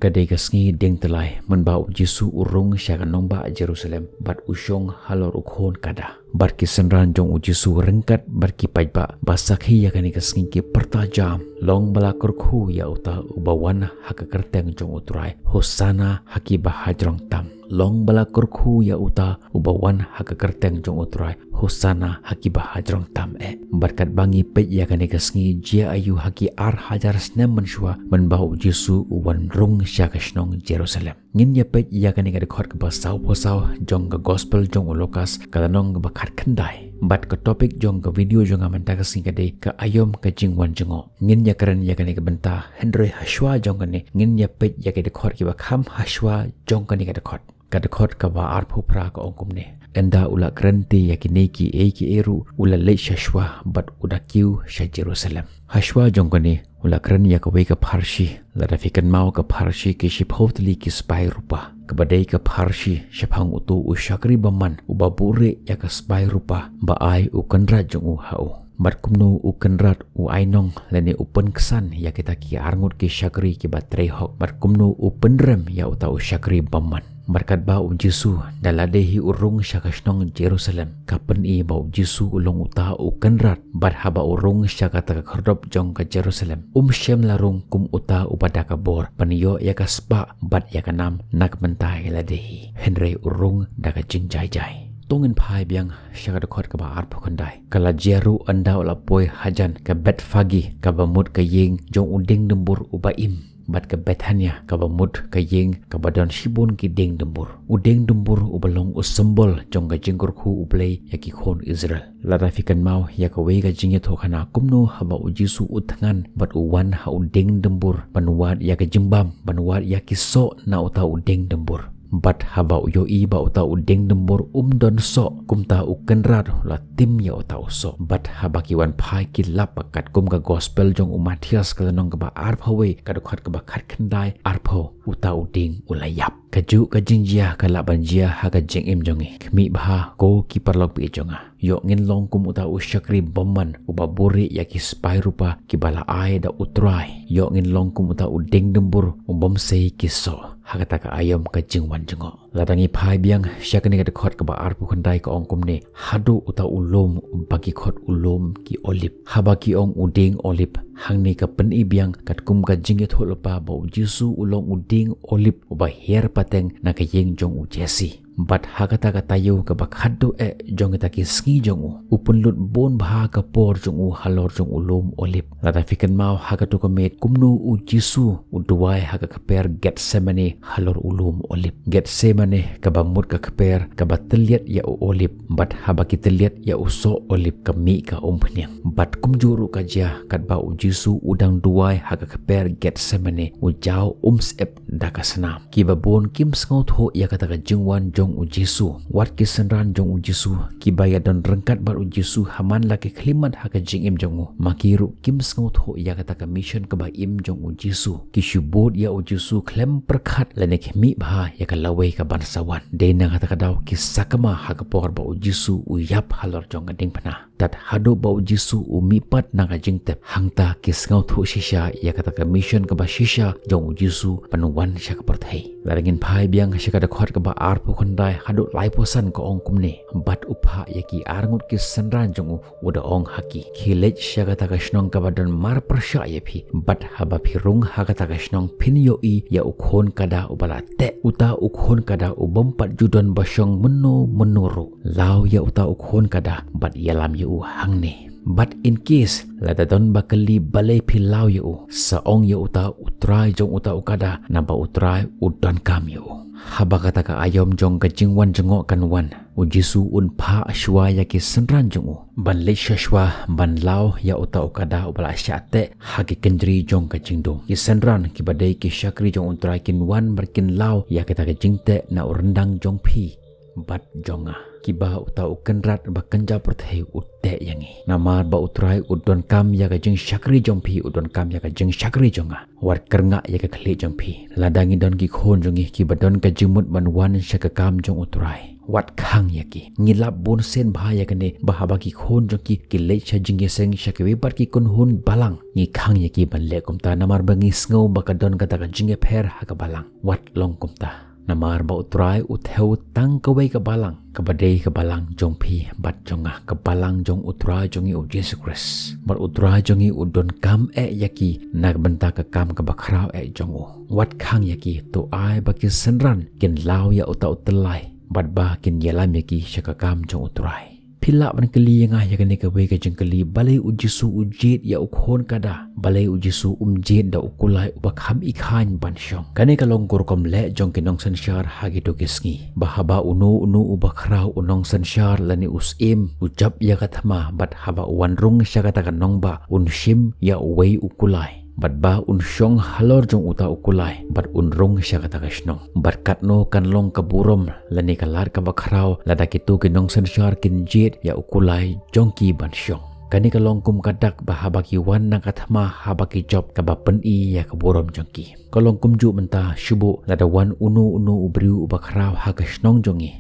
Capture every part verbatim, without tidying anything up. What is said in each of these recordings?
Ka dei ka sngi dieng tylli mynba u Jisu u rung sha ka nongbah Jerusalem bad u shong halor u khun kada. Bad ki synran jong u Jisu ryngkat bad ki paidbah ba sakhi ïa kane ka sngi ki pyrta jam, "Long ba la kyrkhu ïa uta uba wan ha ka kyrteng jong u Trai, Hosana ha kiba hajrong tam. Long ba la kyrkhu ïa uta uba wan ha ka kyrteng jong u Trai, Hosana ha kiba hajrong tam eh." Bad katba ngi peit ïa kane ka sngi jia aïu ha ki ar hajar snem mynshuwa mynba u Jisu u wan rung sha ka shnong Jerusalem. Ngin ïa peit ïa kane ka dkhot kaba sawphew saw jong ka gospel jong u Lukas ka lynnong kaba khatkhyndai. Bad ka topic jong ka video jong nga mynta ka sngi ka dei ka aïom ka jingwan jngoh. Ngin ïa kren ïa kane ka bynta hynrei hashwa jong kane ngin ïa peit ïa ka dkhot kiba kham hashwa jong kane ka dkhot. Ka dkhot kaba arphew phra ka ong kumne. Ynda u la kren te ïa kine kiei kiei ruh u la leit sha shuwa bad u da kiew sha Jerusalem. Hashwa jong kane u la kren ïa kawei ka pharshi. Lada phi kynmaw ka pharshi ki shiphew tylli ki spah rupa. Kaba dei ka pharshi shaphang uto u shakri bymman uba buhrieh ïa ka spah rupa ba ai u kynrad jong u ha u. Bad kumno u kynrad u ainong lane u pynksan ïa kita ki arngut ki shakri kiba trei hok. Bad kumno u pynrem ïa uta u shakri bymman. Bad katba u Jisu da lade hi u rung sha ka shnong Jerusalem. Ka pyni ba u Jisu u long uta u kynrad. Bad haba u rung sha kata ka khyrdop jong ka Jerusalem, um shym la rung kum uta uba da ka bor ban ïoh ïa ka spah bad ïa ka nam na ka bynta ïa lade hi. Hynrei u rung da ka jingjaijai. To ngin phai biang sha ka dkhot kaba arphew khyndai. Ka la jia ruh ynda u la poi hajan ka Bethphage kaba mut ka ïing jong u dieng dumbur uba im. Bad ka Bethania kaba mut ka ïing kaba don shibun ki dieng dumbur. U dieng dumbur uba long u symbol jong ka jingkyrkhu U Blei ïa ki khun Israel. Lada phi kynmaw ïa kawei ka jingïathuhkhana kumno haba u Jisu u thngan bad u wan ha u dieng dumbur ban wad ïa ka jingbam, ban wad ïa ki soh na uta u dieng dumbur. Bad haba u ïohi ba uta u dieng dumbur um don soh, kumta u kynrad u la tim ïa uta u soh. Bad haba ki wan phai ki lap ba katkum ka gospel jong u Matthias ka lynnong kaba arphew wei ka dkhot kaba khatkhyndai arphew, uta u dieng u la ïap. Kajuh ka jingjia ka lah ban jia ha ka jingim jong ngi. Khmih bha ko ki paralok baieit jong nga. Ïoh ngin long kum uta u shakri bymman uba buhrieh ïa ki spah rupa kiba la ai da u Trai. Ïoh ngin long kum uta u dieng dumbur u bym sei ki soh ha kata ka aïom ka jingwan jngoh. Lada ngi phai biang sha kane ka dkhot kaba arphew khyndai ka ong kumne, haduh uta u lum ba ki khot u lum ki Olib. Haba ki ong u dieng Olib, hangne ka pyni biang katkum ka jingïathuhlypa ba u Jisu u long u dieng Olib uba hiar pateng na ka ïing jong u Jesse. Bad ha kata ka taïew kaba khatduh eh jong kita ki sngi jong u, u pynlut bun bha ka por jong u halor jong u lum Olib. Lada phi kynmaw ha kato ka miet kumno u Jisu u duwai ha ka kper Gethsemane halor u lum Olib. Gethsemane kaba mut ka kper kaba tylliat ïa u Olib, bad haba ki tylliat ïa u soh Olib ka mih ka umphniang. Bad kumjuh ruh ka jia katba u Jisu u dang duwai ha ka kper Gethsemane, u jaw um syep da ka snam. Kiba bun kim sngewthuh ïa kata ka jingwan jong u Jisu. Wat ki synran jong u Jisu kiba ïadon ryngkat bad u Jisu ha man la ki khyllipmat ha ka jingim jong u, ma ki ruh kim sngewthuh ïa kata ka mission kaba im jong u Jisu. Ki shu bud ïa u Jisu khlem pyrkhat lane khmih bha ïa ka lawei kaban sa wan. Dei na kata ka daw ki sakma ha ka por ba u Jisu u ïap halor jong ka diengphna. Tad haduh ba u Jisu u mihpat na ka jingtep, hangta ki sngewthuh shisha ïa kata ka mission kaba shisha jong u Jisu ban wan sha ka pyrthei. Lada ngin phai biang sha ka dkhot kaba arphew khyndai haduh laiphew san ka ong kumne, bad u phah ïa ki arngut ki synran jong u, u da ong ha ki, khie leit sha kata ka shnong kaba don marpyrshah ïa phi, bad haba phi rung ha kata ka shnong phin ïohi ïa u khun kada uba la teh, uta u khun kada u bym pat ju don ba shong mynno mynno ruh. Law ïa uta u khun kada bad ïalam ïa u hangne. Bad in case lada don ba kylli balei phi law ïa u, sa ong ïa uta u trai jong uta u kada, naba u trai u donkam ïa u. Haba kata ka aïom jong ka jingwan jngoh kan wan, u Jisu un phah shuwa ïa ki synran jong u ban leit sha shuwa ban law ïa uta u kada uba la shah teh ha ki kynjri jong ka jingdum. Ki synran kiba dei ki shakri jong u Trai kin wan bad kin law ïa kata ka jingteh na u ryndang jong phi bad jong nga, kiba uta u kynrad ba kynja pyrthei u teh ïa ngi. Namar ba u Trai u donkam ïa ka jingshakri jong phi, u donkam ïa ka jingshakri jong nga. Wat kyrngah ïa ka khlieh jong phi. Lada ngi don ki khun jong ngi kiba don ka jingmut ban wan sha ka kam jong u Trai, Wat khang ïa ki. Ngi lap bun sien bha ïa kane, ba haba ki khun jong ki ki leit sha jingïaseng sha kiwei pat ki kynhun balang, ngi khang ïa ki ban leh kumta, namar ba ngi sngew ba ka don kata ka jingïapher ha ka balang. Wat long kumta. Namar ba U Trai u thew tang kawei ka balang, kaba dei ka balang jong phi bad jong nga, ka balang jong U Trai jong ngi U Jisu Khrist. Bad U Trai jong ngi u donkam eh ïa ki na ka bynta ka kam kaba khraw eh jong u. Wat khang ïa ki, to ai ba ki synran kin law ïa uta u tyllai, bad ba kin ïalam ïa ki sha ka kam jong U Trai. Phi lah ban kylli ïa nga ïa kane kawei ka jingkylli, balei U Jisu u jied ïa u khun kada? Balei U Jisu um jied da u kulai uba kham i khaiñ ban shong? Kane ka long ka rukom leh jong ki nongsynshar ha kito ki sngi. Ba haba uno uno uba khraw, u nongsynshar lane u syiem, u jop ïa ka thma, bad haba u wan rung sha kata ka nongbah, un shim ïa uwei u kulai, bad ba un shong halor jong uta u kulai, bad un rung sha kata ka shnong. Bad katno kan long ka burom lane ka lad kaba khraw lada kito ki nongsynshar kin jied ïa u kulai jong ki ban shong. Kane ka long kum ka dak ba haba ki wan na ka thma, haba ki jop, kaba pyni ïa ka burom jong ki. Ka long kumjuh mynta, shu buh lada wan uno uno u briew uba khraw ha ka shnong jong ngi,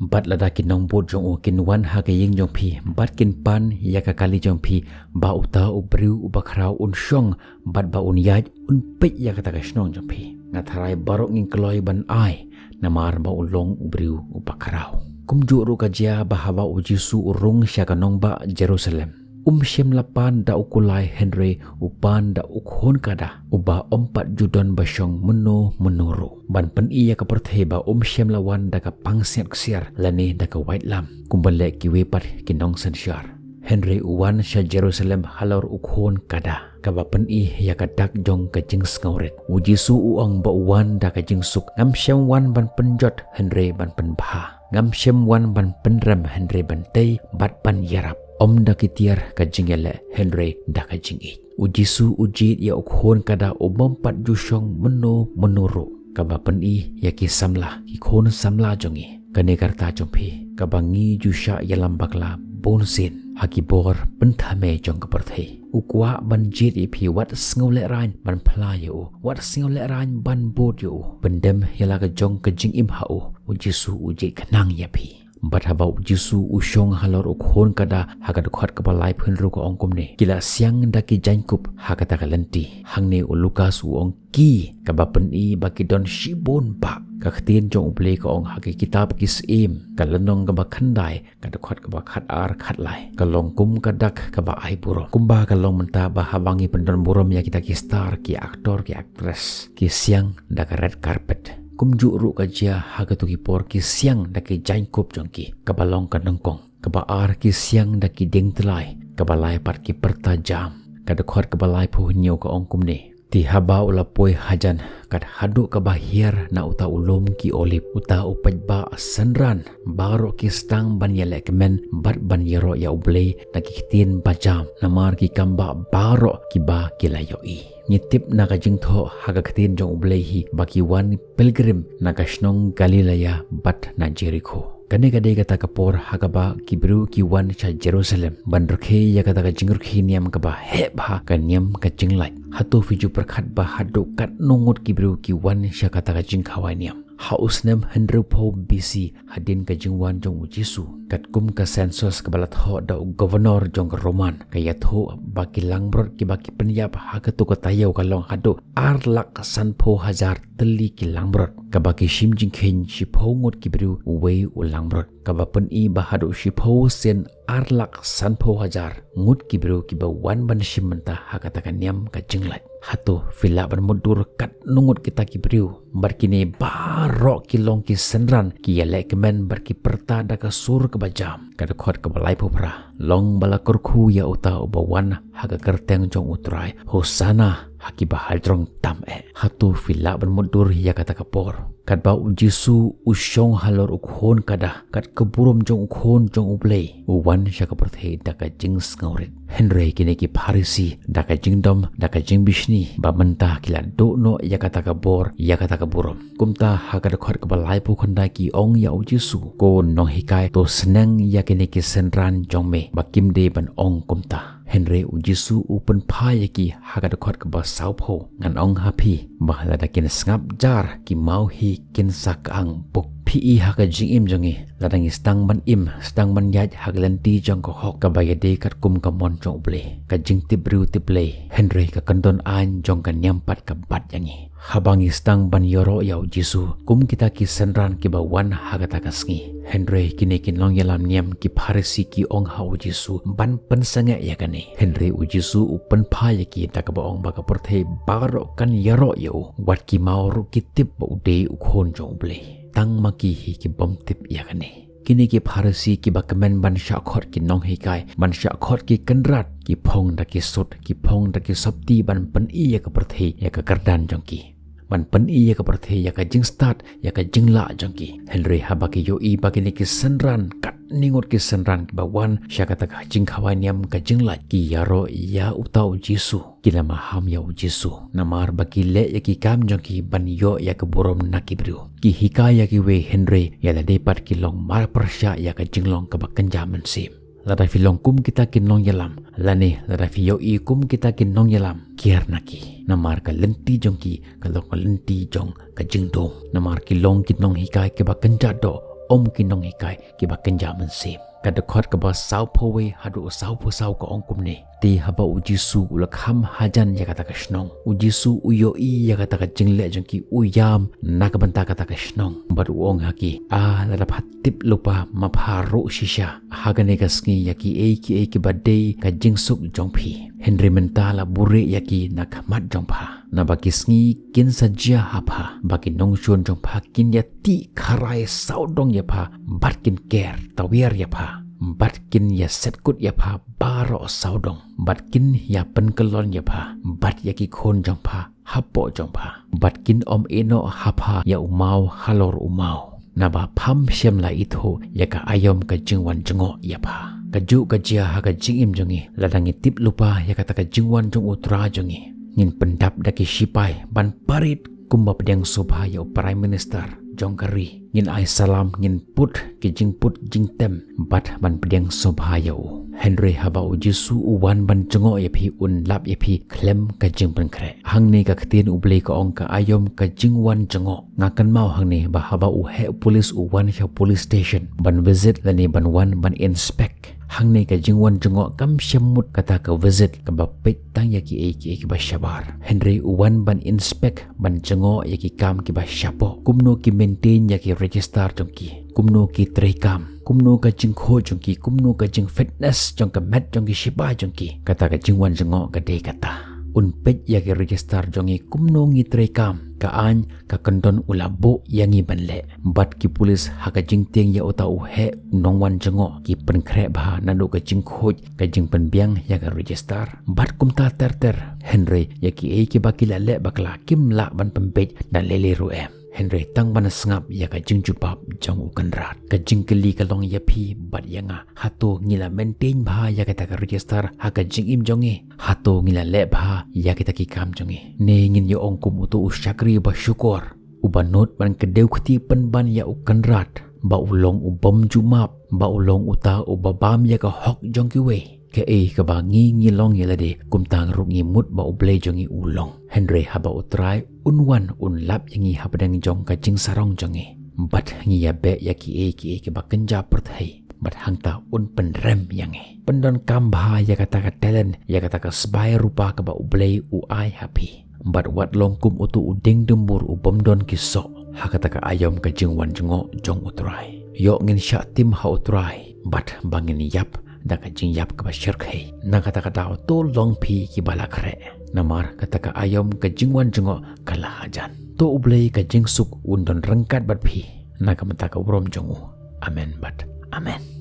bad lada ki nongbud jong u kin wan ha ka ïing jong phi, bad kin pan ïa ka kali jong phi, ba uta u briew uba khraw un shong, bad ba un ïaid, un peit ïa kata ka shnong jong phi. Nga tharai baroh ngin kloi ban ai, namar ba u long u briew uba khraw. Kumjuh ruh ka jia ba haba U Jisu u rung sha ka nongbah Jerusalem, um shym la pan da u kulai, hynrei u pan da u khun kada, uba ym pat ju don ba shong mynno mynno ruh, ban pyni ïa ka pyrthei ba um shym la wan da ka pangsngiat ksiar lane da ka waitlam, kumba leh kiwei pat ki nongsynshar. Hynrei u wan sha Jerusalem halor u khun kada, kaba pyni ïa ka dak jong ka jingsngewrit. U Jisu u ong ba u wan da ka jingsuk, ngam shym wan ban pynjot, hynrei ban pynbha. Ngam shym wan ban pynrem, hynrei ban tei bad ban ïarap. Ym da ki tiar ka jingïaleh, hynrei da ka jingïeit. U Jisu u jied ïa u khun kada uba ym pat ju shong mynno mynno ruh, kaba pyni ïa ki samla, ki khun samla jong ngi. Kane ka rta jong phi, kaba ngi ju shah ïalam bakla bun sien ha ki bor pynthame jong ka pyrthei. U kwah ban jied ïa phi, wat sngewlehraiñ ban phla ïa u, wat sngewlehraiñ ban bud ïa u. Pyndem ïa la ka jong ka jingim ha u, U Jisu u jied khnang ïa phi. Bad haba U Jisu u shong halor u khun kada ha ka dkhot kaba laiphew hynriew ka ong kumne: Ki la siang da ki jaiñkup ha kata ka lynti. Hangne u Lukas u ong ki, kaba pyni ba ki don shibun bah. Ka ktien jong U Blei ka ong ha ka kitab Ki Syiem, ka lynnong kaba khyndai, ka dkhot kaba khatar khatlai, ka long kum ka dak kaba ai burom. Kumba ka long mynta ba haba ngi pyndon burom ïa kita ki star, ki aktor, ki aktris, ki siang da ka red carpet. Kumjuh ruh ka jia ha kito ki por, ki siang da ki jaiñkup jong ki, kaba long ka nyngkong. Kaba ar, ki siang da ki diengtlai. Kaba lai pat, ki pyrta jam. Ka dkhot kaba laiphew hynñiew ka ong kumne: Te haba u la poi hajan, kat haduh kaba hiar na uta u lum ki Olib, uta u paidbah synran baroh ki sdang ban ïalehkmen bad ban ïaroh ïa U Blei na ki ktien bajam, namar ki kambah baroh kiba ki la ïohi. Ngi tip na ka jingthoh ha ka ktien jong U Blei hi ba ki wan pilgrim na ka shnong Galilea bad na Jerikho. Kane ka dei kata ka por ha kaba ki briew ki wan sha Jerusalem ban rkhie ïa kata ka jingrkhie niam kaba heh bha, ka niam ka jinglait. Hato phi ju pyrkhat ba haduh katno ngut ki briew ki wan sha kata ka jingkhawai niam? Ha u snem hynriewphew B C, hadien ka jingwan jong U Jisu, katkum ka census kaba la thoh da u governor jong ka Roman, ka ïathuh ba ki langbrot kiba ki pynïap ha kato ka taïew ka long haduh ar lak sanphew hajar tylli ki langbrot, kaba ki shim jingkheiñ shiphew ngut ki briew uwei u langbrot, kaba pyni ba haduh shiphew sien ar lak sanphew hajar ngut ki briew kiba wan ban shim bynta ha kata ka niam ka jinglait. Hato phi lah ban mutdur katno ngut kita ki briew? Bad kine baroh ki long ki synran, ki ïalehkmen bad ki pyrta da ka sur kaba jam. Ka dkhot kaba laiphew phra: Long ba la kyrkhu ïa uta uba wan ha ka kyrteng jong U Trai. Hosana ha kiba hajrong tam eh. Hato phi lah ban mutdur ïa kata ka por, katba U Jisu u shong halor u khun kada, kat ka burom jong u Khun jong U Blei, u wan sha ka pyrthei da ka jingsngewrit? Hynrei kine ki Pharisi, da ka jingdom, da ka jingbishni, ba mynta ki la duh noh ïa kata ka bor, ïa kata ka burom. Kumta ha ka dkhot kaba laiphew khyndai ki ong ïa U Jisu: Ko nonghikai, to sneng ïa kine ki synran jong me ba kim dei ban ong kumta. Hynrei U Jisu u pynphai ïa ki ha ka dkhot kaba sawphew: Ngan ong ha phi ba lada kin sngap jar ki maw hi kin sa kang buk Phi i ha ka jingim jong ngi, lada ngi sdang ban im, sdang ban ïaid ha ka lynti jong ka hok kaba ïadei katkum ka mon jong U Blei, ka jingtip briew tip Blei, hynrei ka kyndon aiñ jong ka niam pat ka bat ïa ngi. Haba ngi sdang ban ïaroh ïa U Jisu kum kita ki synran kiba wan ha kata ka sngi. Hynrei kine ki nongïalam niam ki Pharisi ki ong ha U Jisu ban pynsangeh ïa kane. Hynrei U Jisu u pynphai ïa ki da kaba ong ba ka pyrthei baroh kan ïaroh ïa u. Wat ki maw ruh ki tip ba u dei u Khun jong U Blei. Tang ma ki hi ki bym tip ïa kane. Kine ki Pharisi kiba kmen ban shah khot ki nonghikai, ban shah khot ki kynrad, ki phong da ki sut, ki phong da ki sopti ban pyni ïa ka pyrthei ïa ka kyrdan jong ki, ban pyni ïa ka pyrthei ïa ka jingstad, ïa ka jinglah jong ki. Hynrei haba ki ïohi ba kine ki synran, katne ngut ki synran kiba wan sha kata ka jingkhawai niam ka jinglait, ki ïaroh ïa uta U Jisu. Ki la maham ïa U Jisu namar ba ki leh ïa ki kam jong ki ban ïoh ïa ka burom na ki briew. Ki hikai ïa kiwei, hynrei ïa lade pat ki long marpyrshah ïa ka jinglong kaba kynja mynsiem. Lada phi long kum kita ki nongïalam, lane lada phi ïohi kum kita ki nongïalam, kiar na ki. Namar ka lynti jong ki ka long ka lynti jong ka jingdum. Namar ki long ki nonghikai kiba kynja doh, ym ki nonghikai kiba kynja mynsiem. Ka dkhot kaba sawphew wei haduh sawphew saw ka ong kumne: Te haba U Jisu u la kham hajan ïa kata ka shnong, U Jisu u ïohi ïa kata ka jingleh jong ki, u ïam na ka bynta kata ka shnong, bad u ong ha ki: A, lada pha tip lypa ma pha ruh shisha ha kane ka sngi ïa kiei kiei kiba dei ka jingsuk jong phi. Hynrei mynta la buhrieh ïa ki na khmat jong pha. Naba ki sngi kin sa jia ha pha ba ki nongshun jong pha kin ïatih kharai sawdong ïa pha, bad kin ker tawiar ïa pha, bad kin ïasetkut ïa pha baroh sawdong, bad kin ïapynkyllon ïa pha bad ïa ki khun jong pha hapoh jong pha, bad kin ym ïehnoh ha pha ïa u maw halor u maw. Naba pham shym la ithuh ïa ka aïom ka jingwan jngoh ïa pha. Kajuh ka jia ha ka jingim jong ngi, lada ngi tip lypa ïa kata ka jingwan jong U Trai jong ngi, ngin pyndap da ki shipai ban parit kumba pdiang sngewbha ïa u Prime Minister jong ka ri. Ngin ai salam, ngin put ki jingput jingtem bad ban pdiang sngewbha ïa u. Hynrei haba U Jisu u wan ban jngoh ïa phi, un lap ïa phi khlem ka jingpynkhreh. Hangne ka ktien U Blei ka ong ka aïom ka jingwan jngoh. Nga kynmaw hangne ba haba u heh u pulis u wan sha police station ban visit lane ban wan ban inspect, hangne ka jingwan jngoh kam shym mut kata ka visit kaba peit tang ïa kiei kiei kiba shabar. Hynrei u wan ban inspect, ban jngoh ïa ki kam kiba shapoh, kumno ki maintain ïa ki register jong ki, kumno ki treikam, kumno ka jingkhuid jong ki, kumno ka jingfitness jong ka met jong ki shipai jong ki. Kata ka jingwan jngoh ka dei kata: Un peit ïa ki register jong ngi, kumno ngi treikam, ka aiñ, ka kyndon u la buh ïa ngi ban leh. Bad ki pulis ha ka jingtieng ïa uta u heh u nongwan jngoh ki pynkhreh bha naduh ka jingkhuid, ka jingpynbiang ïa ka register bad kumta ter ter. Hynrei ïa kiei kiba ki la leh bakla kim lah ban pynbeit da lei lei ruh em. Hynrei tang ban sngap ïa ka jingjubab jong u kynrad. Ka jingkylli ka long ïa phi bad ïa nga, hato ngi la maintain bha ïa kata ka register ha ka jingim jong ngi? Hato ngi la leh bha ïa kita ki kam jong ngi? Ne ngin ïa ong kum uto u shakri ba shukor, uba nud ban kdew kti pynban ïa u kynrad, ba u long u bym ju map, ba u long uta uba bam ïa ka hok jong kiwei? Kaei kaba ngi ngi long ïa lade, kumta ruh ngi mut ba U Blei jong ngi u long. Hynrei haba U Trai un wan, un lap ïa ngi hapdeng jong ka jingsarong jong ngi, bad ngi ïa beh ïa kiei kiei kiba kynja pyrthei, bad hangta un pynrem ïa ngi. Pyndonkam bha ïa kata ka talent, ïa kata ka sbai rupa kaba U Blei u ai ha phi. Bad wat long kum uto u dieng dymbur u bym don ki soh ha kata ka aïom ka jingwan jngoh jong U Trai. Ïoh ngin shah tim ha U Trai bad ba ngin ïap da ka jingïap kaba shyrkhei. Na kata ka daw to long phi kiba la khreh, namar kata ka aïom ka jingwan jngoh ka la hajan. To U Blei ka jingsuk un don ryngkat bad phi na ka bynta ka burom jong u. Amen bad amen.